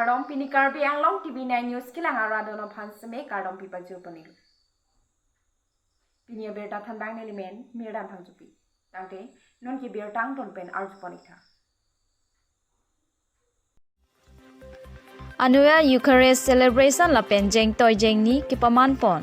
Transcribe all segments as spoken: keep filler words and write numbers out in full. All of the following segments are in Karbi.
Kardom, pini Karbi Anglong T V nine News kelang arat dono aphan seme kardom pipajir ponlo. Pini abirta thanbang neli men Mirdan Phangchopi. Tangte non ke birta angton pen arju pon ik tha. Annual Eucharist celebration lapen jengtoi jengni kepaman pon.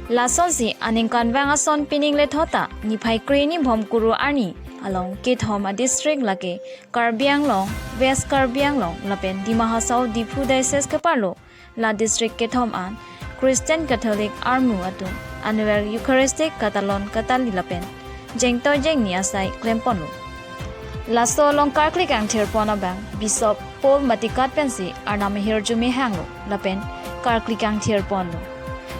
Lasonsi aningkanvang ason pining lethota niphai kreni Bhomkuru arni along kethom a district lake Karbi Anglong, West Karbi Anglong lapen Dima Hasao Diphu Diocese keparlo la district kethom an Christian Catholic armu atum annual Eucharistic katalon katali lapen jengtoi jengni asai klem ponlo. Laso along karkli kangthir pon abang Bishop Paul Matikat pensi arnam ahirjume hanglo lapen karkli kangthir ponlo.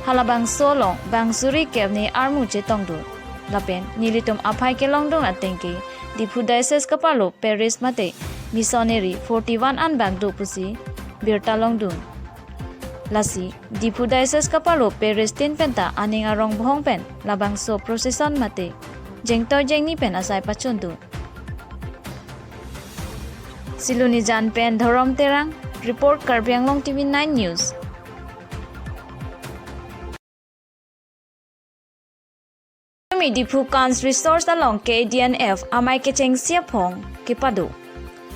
Halabangso along bang suri kevni armu chetongdun lapen nelitum aphai kelongdun ateng ke Diphu Diocese keparlo parish mate missionary forty-one an bang do pusi birta longdun. Lasi Diphu Diocese keparlo parish tin penta aning arong bohong pen labangso procession mate jengtoi jengni pen asai pachundun. Silonijan pen Dhorom Terang, report Karbi Anglong T V nine News. Diphu Kans Resort along K D N F amei kechengsi aphong kepado.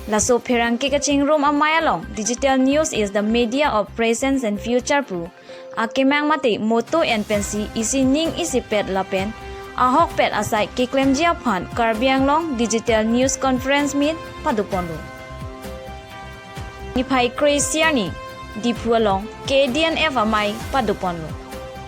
Laso pherangke kachingrum amei along Digital News is the media of presence and future pu akemang mate motto en pensi isi ning isipet lapen ahokpet asai keklemji aphan Karbi Anglong Digital News Conference Meet pado ponlo. Niphai kre-isi arni Diphu along K D N F amei pado ponlo.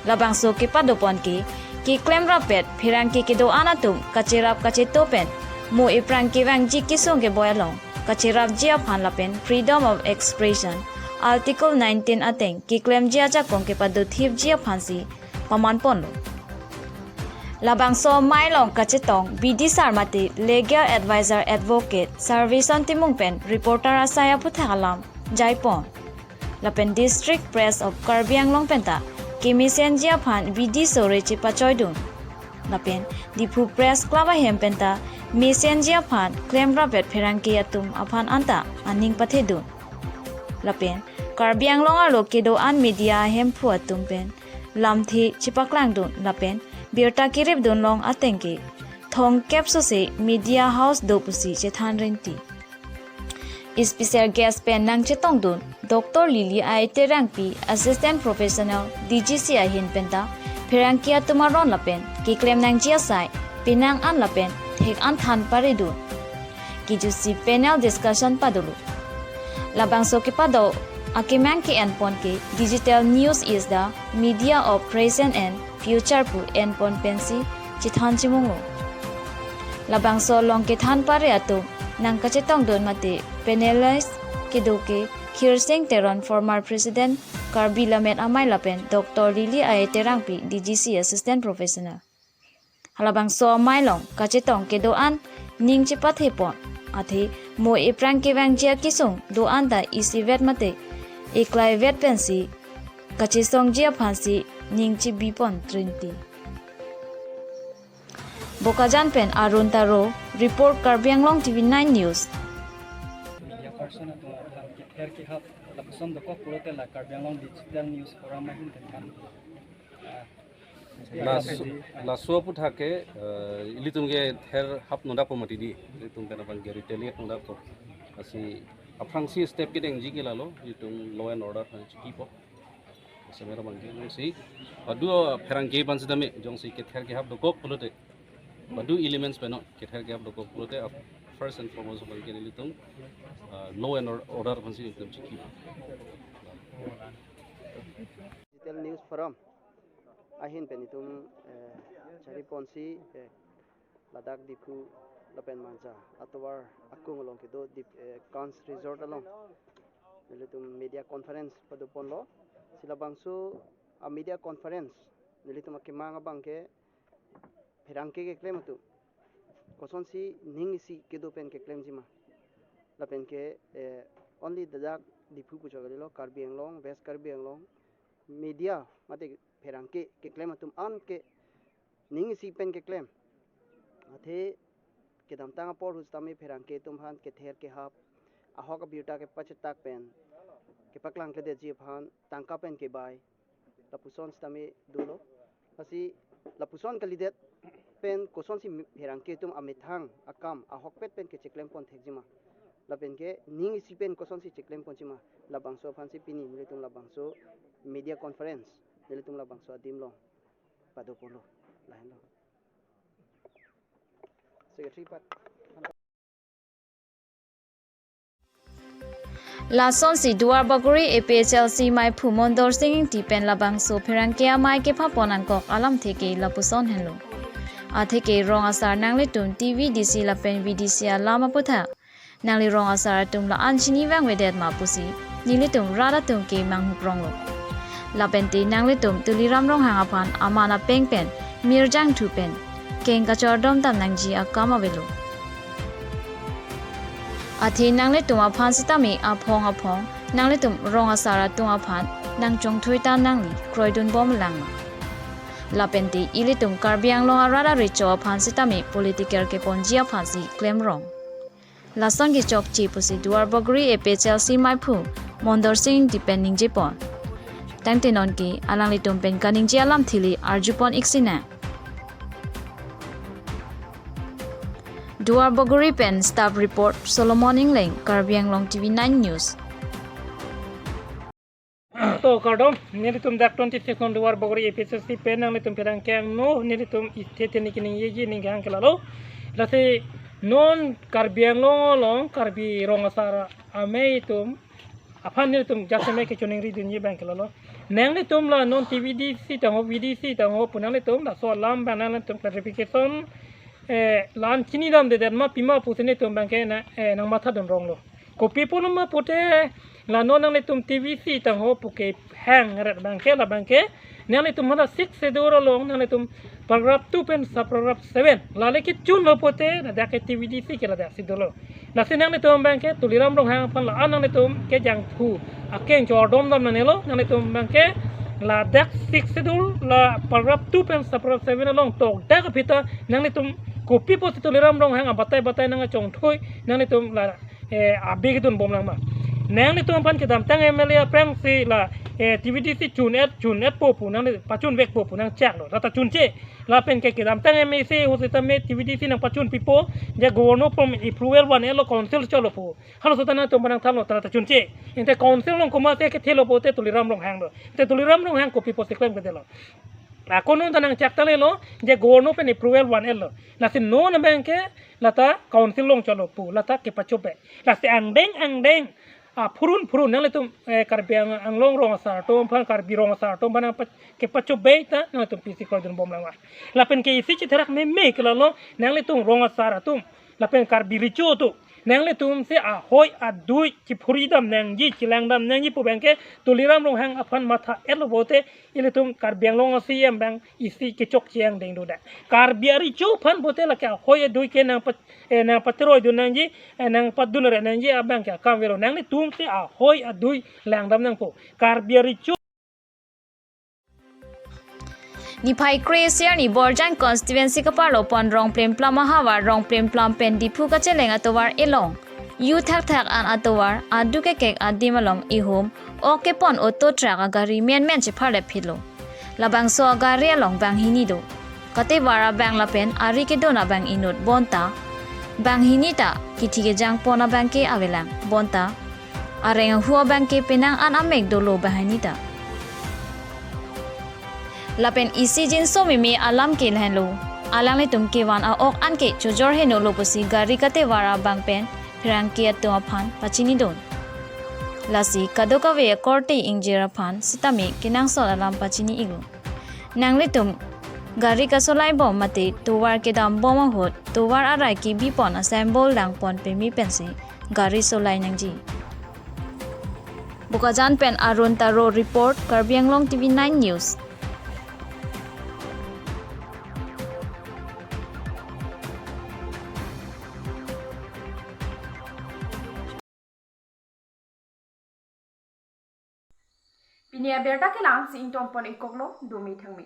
Labangso kepado pon ke keklem rapet pherangke kedo-an atum kacherap kacheto pen mo ephrang kevangji kesung keboi along kacherapji aphan lapen freedom of expression Article nineteen ateng keklemji ajakong kepadothipji aphansi paman ponlo. Labangso amei along kachetong bidisar mate legal advisor advocate Servison Timung pen reporter asai aphuthak alam jai pon. Lapen District Press of Karbi Anglong penta kemesenji aphan bidi sore chepachoidun. Lapen Diphu Press Club ahem penta mesenji aphan klem rapet pherangke atum aphan anta aning pathedun. Lapen Karbi Anglong arlo kedo-an media ahemphu atum pen lamthe chepaklangdun lapen birta keripdun long ateng ke thomkep sose media house do pusi chethan rinti. Special guest pen nangchetongdun Doctor Lily I Terangpi, Assistant Professional D G C ahin penta pherangke atum aron lapen keklem nangji asai penang an lapen thek an than paridun. Kijutsi panel discussion padolo. Labangso kepado akemang ke-en pon ke Digital News is the media of present and future pu en pon pensi chethan chimunglo. Labangso along kethan pare atum nangkachetongdun mate panelist kedo ke Khirsing Teron, former President Karbi Lammet Amei lapen Doctor Lily I Terangpi, D G C Assistant Professional. Halabangso amei along kachetong kedo-an ning chepathe pon. Athe mo ephrang kevangji akesung do-an ta isivet mate eklaivet pensi kachesongji aphansi ning chebi pon trinti. Bokajan pen Arun Taro, report Karbi Anglong T V nine News. Media person atum aphan kether kehap lapuson dokok pulote la Karbi Anglong Digital News Forum ahin pen kan. Ah, Laso, laso aphuthak ke, eh, ilitum kether hap nodakpo mati di, ilitum pen abang ke retaliate nodakpo. Lasi aphrangsi step kedengji ke lalo, ilitum law and order aphan chikipo. Semer abang ke, jongsi badu pherangke aphan sitame, jongsi kether kehap dokok pulote, badu elements pen non kether kehap dokok pulote, ap-, first and foremost abang ke ilitum, eh, law and or-, order aphansi ilitum chikipo. Digital News Forum ahin pen itum, eh, chari ponsi, eh, ladak Diphu lapen Manja atovar akung along kedo Dip-, eh, Kans Resort along nelitum media conference pado ponlo. Si labangso a media conference nelitum akemang abang ke pherangke keklem atum kosonsi ning isi kedo pen keklemji ma. Lapen ke, eh, only ladak Diphu puchot kalilo, Karbi Anglong, West Karbi Anglong media mate pherangke keklem atum an ke ning isi pen keklem. Athe kedamtang apor ahut sitame pherangke atum aphan kether kehap ahok abirta kepachetak pen kepaklang kledetji aphan tangka pen kebai lapuson sitame dolo. Lasi lapuson kalidet pen kosonsi mi-, pherangke atum amethang akam ahokpet pen kecheklem pon thekjima, lapen ke ning isi pen kosonsi cheklem ponjima, labangso aphansi pini nelitum labangso media conference nelitum labangso adim along pado ponlo. Lahenlo. Secretary pat. Lasonsi Duarbagori A P H L C maiphu Mondor Sing Ingti pen labangso pherangke amei kepha pon angkok alamthe ke lapuson henlo. Athe ke rong asar nanglitum T V D C lapen V D C alam aputhak nangli rong asar atum la-an chini vangvedet ma pusi nelitum rat atum ke manghukronglo. Lapente nanglitum Tuliram Ronghang aphan aman apeng pen mirjangthu pen keng kachordom dam nangji akam avelo. Athe nanglitum aphan sitame aphong aphong nanglitum rong asar atum aphan nangchongthui ta nangli kroidun bom langma. Lapente ilitum Karbi Anglong arat arecho aphan sitame political keponji aphansi klemrong. Lason kechokche pusi Duarbagori A P H L C maiphu Mondor Sing Ingti pen ningje pon. Tangte non ke alanglitum pen kaningje alamthe le arju pon iksinang. Duarbagori pen staff report Solomon Ingleng, Karbi Anglong T V nine News. To kardom, nelitum dak twenty-six non Duarbagori A P H L C pen nanglitum pherangke angno, nelitum ithe the niki ningjeji ninghang ke lalo. Lasi non Karbi Anglong along Karbi rong asar amei atum aphan nelitum jasemet kechoningri dunji abang ke lalo. Nanglitum la non T V D C tangho V D C tangho pu nanglitum laso alam abang nanglitum clarification, eh, la-an chini damdedet ma pima pusi nelitum abang ke na, eh, nangmatha dunronglo. Kopi pulo ma pute la non nanglitum T V C tangho pu kehang ret abang ke, labang ke nanglitum hala Sixth Schedule along nanglitum paragraph two pen sub paragraph seven la le kechunlo pute ladak ke T V D C ke ladaksi dolo. Lasi nanglitum abang ke Tuliram Ronghang aphan la-an nanglitum kejangthu akeng chordom dam nangnelo. Nanglitum abang ke ladak Sixth Schedule la paragraph two pen sub paragraph seven along tokdak aphi ta nanglitum kopi pusi Tuliram Ronghang abatai batai nangchongthui nanglitum la, eh, abe kedun bom langma. Nanglitum aphan kedamtang M L A aphrangsi la, eh, T V D C chun-et chun-etpo pu nangli pachunvekpo pu nangchaklo, lata chunche. Lapen ke kedamtang M A C ho sitame T V D C nangpachunpipo, je governor from approval van-etlo, council cholo pu. Halaso ta nangtum aphan nangthanlo, lata chunche. Ante council along komatsi kethelo pute Tuliram Ronghang do. Ante Tuliram Ronghang kopi pusi klemkledetlo? Ako non ta nangchak talelo, je governor pen approval van-etlo. Lasi non abang ke lata council along cholo pu, lata kepachobei. Lasi angdeng angdeng, ah, phurun phurun nanglitum, eh, Karbi Ang-, Anglong rong asar atum aphan, Karbi rong asar atum aphan nangpa-, kepachobei ta nanglitum pisi kroidun bom langma. Lapen ke isi chitherak meme ke lalo, nanglitum rong asar atum lapen Karbi recho atum, nanglitum si ahoi adui chiphuri dam nangji, chilang dam nangji pu abang ke Tuliram Ronghang aphan matha-etlo pute ilitum Karbi Anglong a-C E M abang isi kechokche angdeng dodak. Karbi arecho aphan pute lake ahoi adui ke nangpa-, eh, nangpateroi dun nangji, eh, nangpadun re nangji abang ke akam avelo. Nanglitum si ahoi adui langdam nangpo. Karbi arecho. Niphai kre-isi arni Borjang constituency kaparlo pon Rongplimplam ahavar, Rongplimplam pen Diphu kacheleng atovar elong, yu thakthak an atovar, aduk kekek adim along ihum ok kepon auto truck agari menmen chepharlep phitlo. Labangso agari along banghini do. Katevar abang lapen ari kedun abang inut bonta banghini ta kithi kejang pon abang ke avelang bonta areng ahu abang ke penang an amek dolo banghini ta. Lapen isi jinso meme alam ke lahenlo. Alanglitum kevan a-ok anke chojor henolo pusi gari katevar abang pen pherangke atum aphan pachinidun. Lasi kadokave akorte ingjir aphan sitame kenangsot alam pachini-iklo. Nanglitum gari kasolai bom mate tovar kedam bom ahut tovar arai kebi pon asembol dang pon peme pensi gari solai nangji. Bokajan pen Arun Taro report, Karbi Anglong T V nine News. Pini abirta ke la-ansi ingtonpon-ikkoklo, dome thangme.